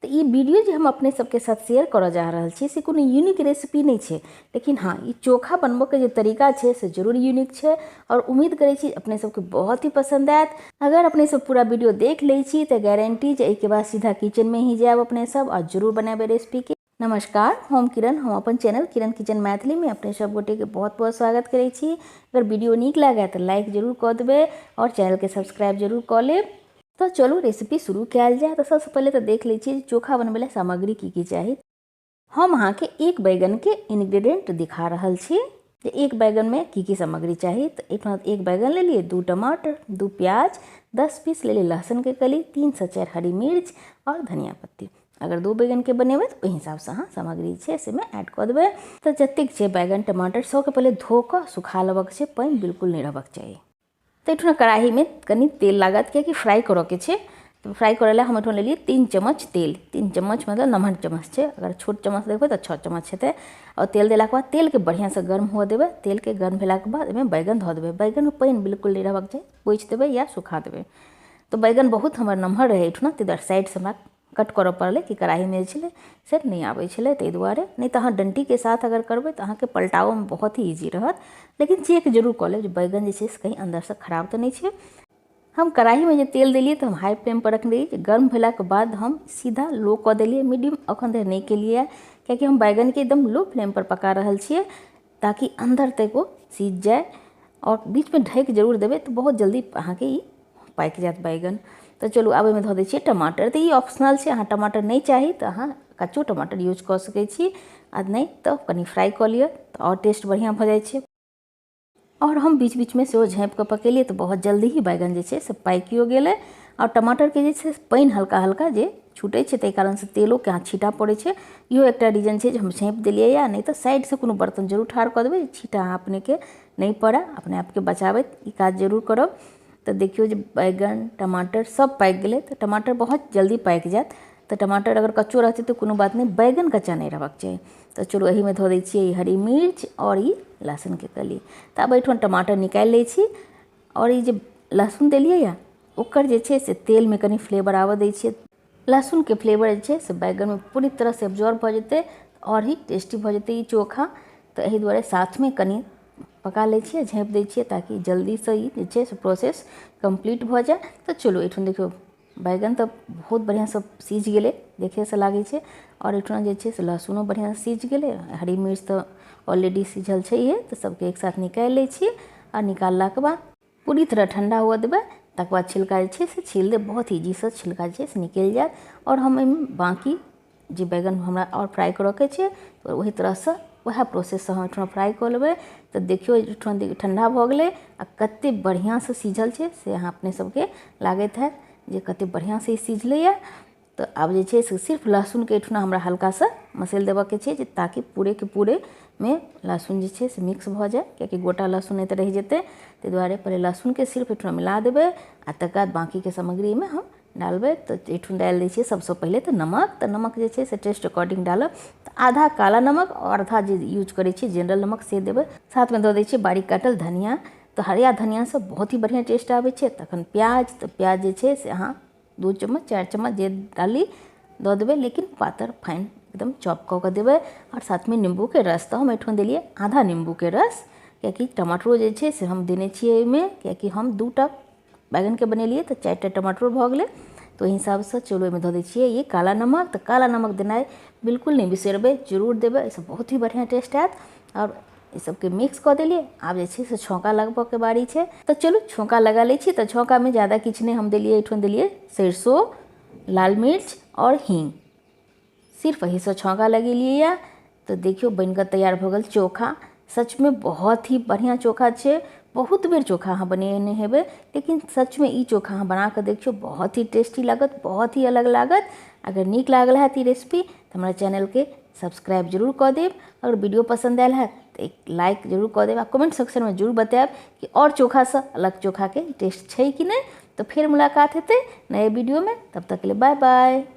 तऽ ई वीडियो जे हम अपने सबके साथ शेयर करऽ जा रहल छी से कोनो यूनिक रेसिपी नहि छै, लेकिन हाँ ई चोखा बनबऽके जे तरीका छै से जरूर यूनिक छै और उम्मीद करै छी अपने सबके बहुत ही पसंद आयत। अगर अपने सब पूरा वीडियो देख लै छी तऽ गारंटी जे एहिके बाद सीधा किचनमे ही जायब अपने सब और जरूर बनेबै रेसिपी के। नमस्कार, हम किरण, हम अपन चैनल किरण किचन मैथिली में अपने सब गोटे के बहुत बहुत स्वागत करै छी। अगर वीडियो नीक लागे तऽ लाइक जरूर कऽ देबै और चैनल के सब्सक्राइब जरूर कऽ लेब। तऽ चलू रेसिपी शुरू कयल जाय। तऽ सबसँ पहिले तऽ देख लै छियै जे चोखा बनबै लए सामग्री की की चाही। हम अहाँके एक बैगनके इन्ग्रीडियंट दिखा रहल छी जे एक बैगनमे की की सामग्री चाही। तऽ एहिठाम एक बैगन लेलियै, 2 टमाटर, 2 प्याज, 10 पीस लेलियै लहसुनके कली, 3 से 4 हरी मिर्च और धनिया पत्ती। अगर 2 बैगनके बनेबै तऽ ओहि हिसाबसँ अहाँ सामग्री छै सेमे ऐड कऽ देबै। तऽ जतेक छै बैगन टमाटर सबके पहिले धो कऽ सुखा लेबऽके छै, पानि बिल्कुल नहि रहबाक चाही। तऽ एहिठुना कड़ाहीमे कनि तेल लागत कियाकि फ्राइ करऽके छै। तऽ फ्राइ करै लए हम एहिठुना लेलियै 3 चम्मच तेल। 3 चम्मच मतलब नमहर चम्मच छै, अगर छोट चम्मच लेबै तऽ 6 चम्मच हेतै। आओर तेल देलाके बाद तेलके बढ़िआँसँ गर्म हुअ देबै। तेलके गर्म भेलाके बाद ओहिमे बैगन धऽ देबै। बैगनमे पानि बिल्कुल नहि रहबाक चाही, पोछि देबै या सुखा देबै। तऽ बैगन बहुत हमर नमहर रहै एहिठुना, ताहि दुआरे साइडसँ हमरा कट करऽ पड़लै कि कड़ाहीमे जे छलै से नहि आबै छलै, ताहि दुआरे। नहि तऽ अहाँ डण्टीके साथ अगर करबै तऽ अहाँके पलटाबऽमे बहुत ही ईजी रहत, लेकिन चेक जरूर कऽ लेब जे बैगन जे छै से कहीं अन्दरसँ खराब तऽ नहि छै। हम कड़ाहीमे जे तेल देलियै तऽ हम हाई फ्लेमपर रखने रहियै, गर्म भेलाके बाद हम सीधा लो कऽ देलियै, मीडियम अखन धरि नहि केलियै कियाकि हम बैगनके एकदम लो फ्लेमपर पका रहल छियै ताकि अन्दर तक ओ सीझ जाय। आओर बीचमे ढकि जरूर देबै तऽ बहुत जल्दी अहाँके ई पाकि जायत बैगन। तऽ चलू आब एहिमे धऽ दै छियै टमाटर। तऽ ई ऑप्शनल छै, अहाँ टमाटर नहि चाही तऽ अहाँ कच्चो टमाटर यूज कऽ सकै छी, आ नहि तऽ कनि फ्राइ कऽ लिअ तऽ आओर टेस्ट बढ़िआँ भऽ जाइ छै। आओर हम बीच बीचमे सेहो झाँपि कऽ पकेलियै तऽ बहुत जल्दी ही बैगन जे छै से पाकियो गेलै। आओर टमाटरके जे छै पानि हल्का हल्का जे छूटै छै ताहि कारणसँ तेलोके अहाँ छींटा पड़ै छै। इहो एकटा रीजन छै जे हम झाँपि देलियै या नहि तऽ साइडसँ कोनो बर्तन जरूर ठाढ़ कऽ देबै, छींटा अहाँ अपनेके नहि पड़ै, अपने आपके बचाबैत ई काज जरूर करब। तऽ देखियौ जे बैगन टमाटर सब पाकि गेलै। तऽ टमाटर बहुत जल्दी पाकि जायत, तऽ टमाटर अगर कच्चो रहतै तऽ कोनो बात नहि, बैगन कच्चा नहि रहबाक चाही। तऽ चलू एहिमे धऽ दै छियै ई हरी मिर्च आओर ई लहसुनके कली। तऽ आब एहिठाम टमाटर निकालि लै छी आओर ई जे लहसुन देलियै यऽ ओकर जे छै से तेलमे कनि फ्लेवर आबऽ दै छियै। लहसुनके फ्लेवर जे छै से बैगनमे पूरी तरहसँ एब्जॉर्ब भऽ जेतै आओर ही टेस्टी भऽ जेतै ई चोखा। तऽ एहि दुआरे साथमे कनि पका लै छियै, झाँपि दै छियै ताकि जल्दीसँ ई जे छै से प्रोसेस कम्प्लीट भऽ जाय। तऽ चलू एहिठाम देखियौ बैगन तऽ बहुत बढ़िआँसँ सीझ गेलै, देखैसँ लागै छै। आओर एहिठाम जे छै से लहसुनो बढ़िआँसँ सीझ गेलै, हरी मिर्च तऽ ऑलरेडी सीझल छैहे। तऽ सबके एक साथ निकालि लै छी आ निकाललाके बाद पूरी तरह ठण्डा हुअ देबै, तकर बाद छिलका जे छै से छील देब। बहुत ईजीसँ छिलका जे छै से निकलि जायत। आओर हम एहिमे बाँकी जे बैगन हमरा आओर फ्राइ करऽके छै तऽ ओहि तरहसँ वएह प्रोसेससँ हम एहिठुना फ्राइ कऽ लेबै। तऽ देखियौ एहिठुना ठण्डा भऽ गेलै आ कतेक बढ़िआँसँ सीझल छै से अहाँ अपने सबके लागैत हैत जे कतेक बढ़िआँसँ ई सिझलैए। तऽ आब जे छै से सिर्फ लहसुनके एहिठुना हमरा हल्कासँ मसैल देबऽके छै जे ताकि पूरेके पूरेमे लहसुन जे छै से मिक्स भऽ जाय, कियाकि गोटा लहसुन नहि तऽ रहि जेतै। ताहि दुआरे पहिले लहसुनके सिर्फ एहिठुना मिला देबै आ तकर बाद बाँकीके सामग्रीमे हम डालबै। तऽ एहिठुन डालि दै छियै सबसँ पहिले तऽ नमक। तऽ नमक जे छै से टेस्ट अकॉर्डिंग डालब। तऽ आधा काला नमक आओर आधा जे यूज करै छियै जनरल नमक से देबै। साथमे दऽ दै छियै बारीक काटल धनिया। तऽ हरिया धनियासँ बहुत ही बढ़िआँ टेस्ट आबै छै। तखन प्याज, तऽ प्याज जे छै से अहाँ 2 चम्मच 4 चम्मच जे डाली दऽ देबै, लेकिन पातर फाइन एकदम चॉप कऽ कऽ देबै। आओर साथमे नीम्बूके रस, तऽ हम एहिठाम देलियै आधा नीम्बूके रस, कियाकि टमाटरो जे छै से हम देने छियै एहिमे, कियाकि हम 2टा बैगनके बनेलियै तऽ 4टा टमाटरो भऽ गेलै। तऽ ओहि हिसाबसँ चलू एहिमे धऽ दै छियै ई काला नमक। तऽ काला नमक देनाइ बिल्कुल नहि बिसरबै, जरूर देबै, एहिसँ बहुत ही बढ़िआँ टेस्ट आयत। आओर ई सबके मिक्स कऽ देलियै। आब जे छै से छौंका लगबऽके बारी छै। तऽ चलू छौंका लगा लै छी। तऽ छौंकामे ज्यादा किछु नहि हम देलियै, एहिठाम देलियै सरिसो, लाल मिर्च आओर हींग, सिर्फ एहिसँ छौंका लगेलियै यऽ। तऽ देखियौ बनिकऽ तैयार भऽ गेल चोखा। सचमे बहुत ही बढ़िआँ चोखा छै। बहुत बेर चोखा अहाँ बनेने हेबै, लेकिन सचमे ई चोखा अहाँ बनाकऽ देखियौ, बहुत ही टेस्टी लागत, बहुत ही अलग लागत। अगर नीक लागल हैत ई रेसिपी तऽ हमरा चैनलके सब्सक्राइब जरूर कऽ देब। अगर वीडियो पसन्द आयल हैत तऽ एक लाइक जरूर कऽ देब आ कमेंट सेक्शनमे जरूर बतायब कि आओर चोखासँ अलग चोखाके टेस्ट छै कि नहि। तऽ फेर मुलाकात हेतै नए वीडियोमे, तब तक के लिए बाय बाय।